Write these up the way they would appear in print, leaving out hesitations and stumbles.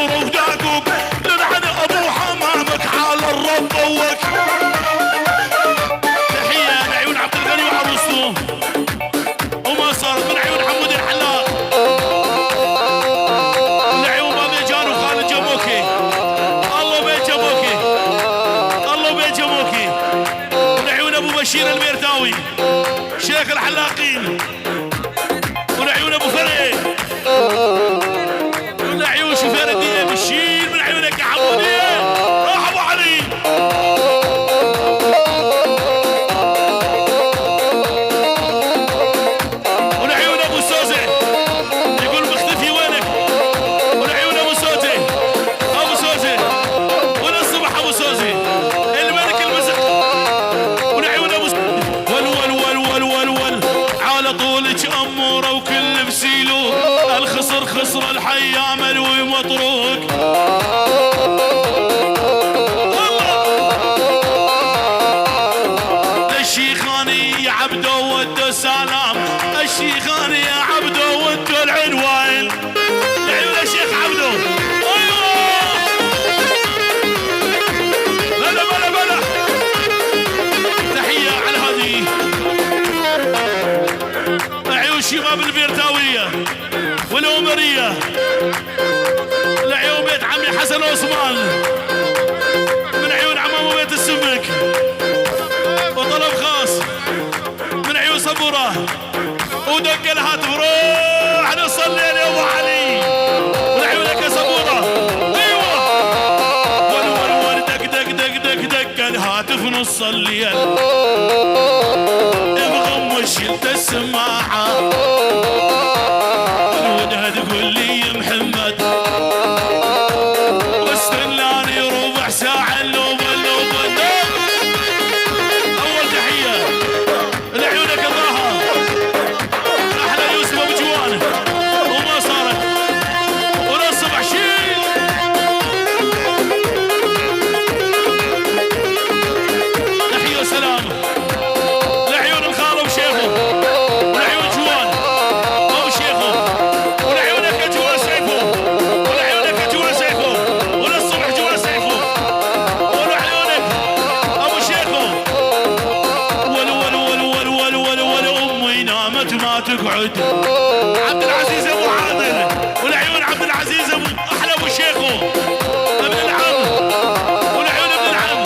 أمورة وداقوك لنعن أبو حمامك على الرب بوك. تحية لعيون عبد الغني وعروسته وما صارت من عيون حمود الحلاق، لعيون بابي جان وخالد جاموكي. الله بيت جاموكي، الله بيت جاموكي. ولعيون ابو بشير البرتاوي شيخ الحلاقين، ولعيون ابو فريد، ولعيون شوفير الدنيا بشيل من عيونك يا حمودي. راح ابو علي. ولعيون ابو سوزه يقول مختفي وينك. ولعيون ابو سوزه، ابو سوزه وللصبح ابو سوزه الملك المزق. ولعيون ابو ول ول ول ول ول ول على طولك اموره وكل بسيلو الخصر خصر الحي ملوي مطروق. الشيخاني يا عبدو ودو سلام، الشيخاني يا عبدو ودو العنوان. لعيون الشيخ عبدو. ايوه بلا بلا بلا. تحية على هذه عيون شباب البرتاوية والأمرية، لعيون بيت عمي حسن عثمان، من عيون عمامو بيت السمك. وطلب خاص من عيون صبورة ودق الهاتف روح نصلي يا ابو علي. ولعيونك يا صبورة. ايوه ول ول ول دق دق دق دق دق الهاتف نص الليل مغمش شلت السماعة ودها تقول لي يا محمد واستناني ربع ساعة. اللوب اللوب اللوب. أول تحية لعيونك الراحة أحلى يوسف أبو جوان وما صارت وللصبح شيل. تحية وسلام لعيون الخال أبو شيخو ولعيون جوان أبو شيخو ولعيونك يا جوان سيفو ولعيونك يا جوان سيفو وللصبح جوان سيفو ولعيونك أبو شيخو. ول ول ول ول ول ول ول أمي نامت ما تقعد. عبد العزيز أبو عادل ولعيون عبد العزيز أبو أحلى أبو شيخو ابن العم ولعيون ابن العم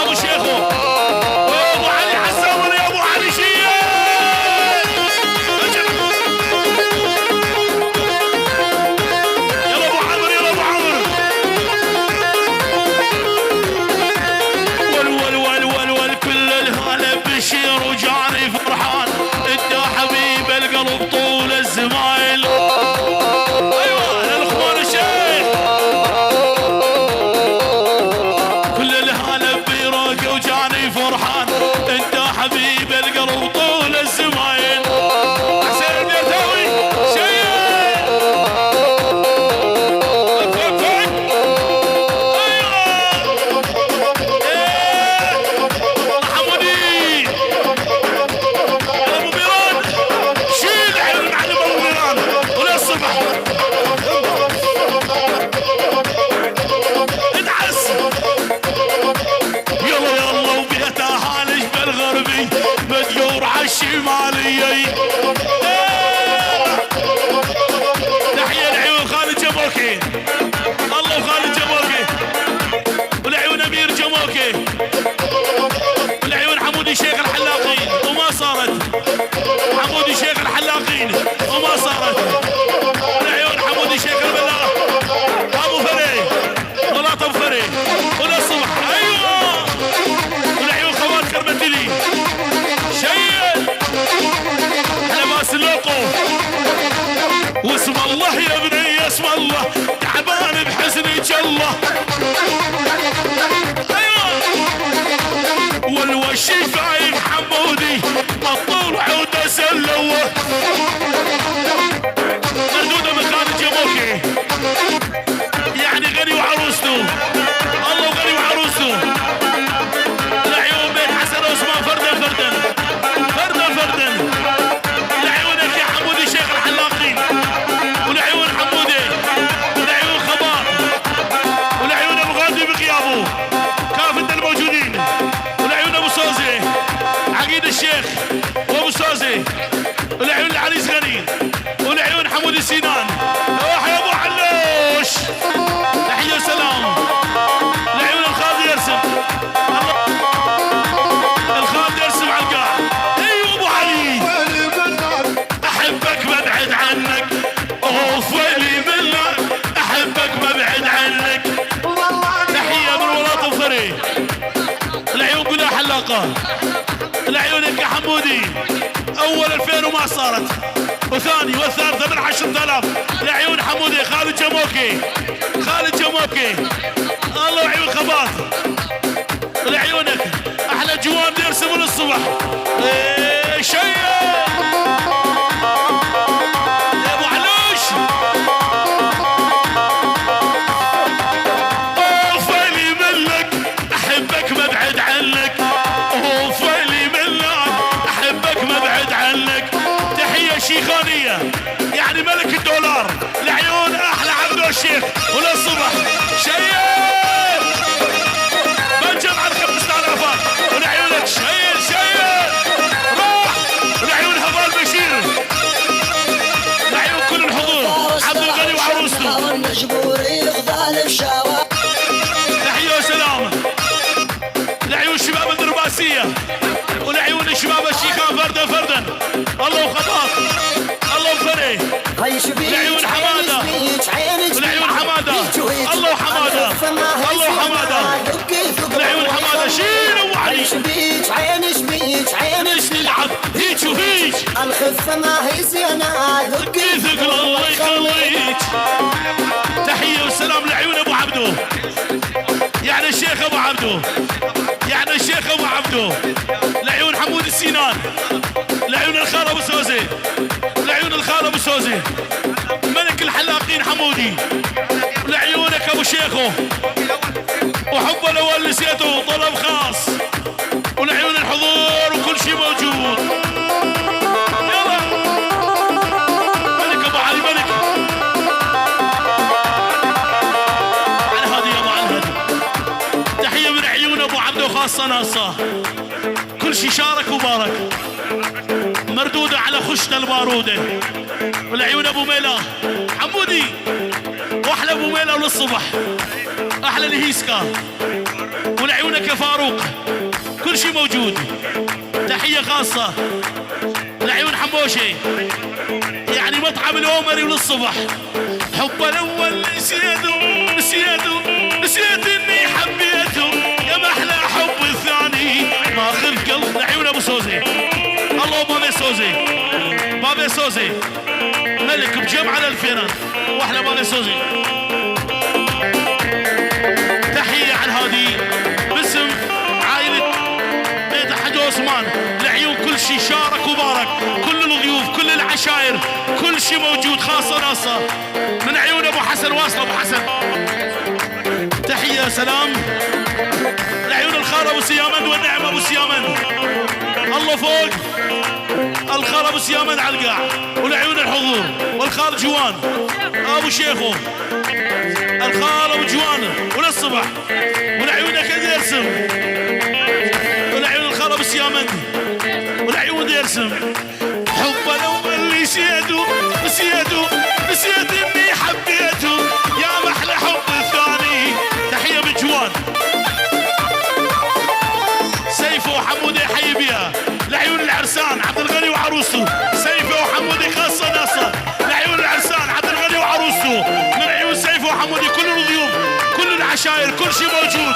أبو شيخو وأبو علي حسان يا أبو علي شيل. يلا أبو عمرو، يلا أبو عمرو. ول ول ول ول ول كل الهلا بشير وجاني فرحان انت حبيب القلب طول الزمايل. ايوه للخوان الشيخ كل الهلا بيروق وجاني فرحان انت حبيب القلب طول الزمايل. حسين البيرتاوي شيل. ايوه حمودي ابو ميران شيل عين المعلم ابو ميران وللصبح ادعس. يلا يلا وبيت اهالي بالغربي مديور عالشمالية. تحية لعيون خالد جموكي، الله وخالد جموكي ولعيون امير جموكي ولعيون حمودي شيخ الحلاقين وما صارت. حمودي شيخ الحلاقين وما صارت. ولعيون حمودي شيخ البلاغ ابو فري غلاط ابو فري وللصبح. ايوه ولعيون خوات كربتلي شيل لباس اللوقو. واسم الله يا بني اسم الله تعبان بحزنك الله. ايوه والوشي فايق حمودي مطول عود سلوه مردودة من خالد جموكي يعني غني وعروسته. الله وغني وعروسته. لعيون بيت حسن عثمان فردا فردا فردا فردا. لعيونك يا حمودي شيخ الحلاقين ولعيون حمودي ولعيون خبار. الحلقة. لعيونك يا حمودي، اول 2000 وما صارت، وثاني والثالثة من 10,000. لعيون حمودي خالد جاموكي، خالد جاموكي، الله وعيون خباط. لعيونك احلى جوان يرسم للصبح. إيه شيء يا ابو علوش. اوف ويلي منك احبك ما بعد عنك، اوف ويلي منك احبك ما بعد عنك. تحية شيخانيه، يعني ملك الدولار، لعيون احلى عبدو الشيخ. وللصبح شيء بنجم على 5000. ولعيونك شيل شيل روح. ولعيون هبال بشير، لعيون كل الحضور، عبد الغني وعروسته. تحية وسلام لعيون شباب الدرباسية ولعيون شباب الشيخان فردا فردا. الله وخطاط، الله وفري. لعيون حمادة، ولعيون حمادة، الله وحمادة، الله وحمادة، لعيون حمادة. شيل ابو علي. شبيك عيني شبيك عيني ليش نلعب هيك وهيك؟ الخفة ما هي زينة دقي ثقل الله يخليك. تحية وسلام لعيون ابو عبدو، يعني الشيخ ابو عبدو، يعني الشيخ ابو عبدو. لعيون حمود السينان، لعيون الخال ابو سوزي، لعيون الخال ابو سوزي، ملك الحلاقين حمودي. لعيونك ابو شيخو، وحبه الاول نسيته طلب خاص. ولعيون الحضور وكل شيء موجود. يلا ملك ابو علي، ملك على هادي يا ابو علي هادي. تحية من عيون ابو عبده خاصة ناصه، كل شيء شارك وبارك، مردودة على خشت الباروده. والعيون ابو ميلا حمودي، واحلى ابو ميلا وللصبح، احلى الهيسكا. ولعيونك يا فاروق، كل شيء موجود. تحية خاصة لعيون حموشي، يعني مطعم الأومري وللصبح. حب الأول نسيته نسيته نسيت إني حبيته، يا محلى حب الثاني ماخذ قلب. لعيون أبو سوزي، الله بابي سوزي، بابي سوزي ملك بجمعة الألفينات، وأحلى بابي سوزي. تحية على الهادي باسم عائلة بيت حاج عثمان. لعيون كل شيء شارك وبارك، كل الضيوف، كل العشائر، كل شيء موجود، خاصة ناصة من عيون ابو حسن. واصل ابو حسن، تحية سلام لعيون الخال ابو سيامند والنعم ابو سيامند. الله فوق الخال ابو سيامند على القاع. ولعيون الحضور والخال جوان ابو شيخو، الخال ابو جوان وللصبح. ولعيونك يرسم، ولعيون الخال ابو سيامند، ولعيون يرسم. حب الاول نسيته نسيته نسيت اني حبيته، يا محلى حب الثاني. تحية من جوان سيفو وحمودي حي بيها. لعيون العرسان عبد الغني وعروسته، سيفو وحمودي خاصة ناصه. لعيون العرسان عبد الغني وعروسته، من عيون سيفو وحمودي. كل الضيوف، كل العشائر، كل شيء موجود.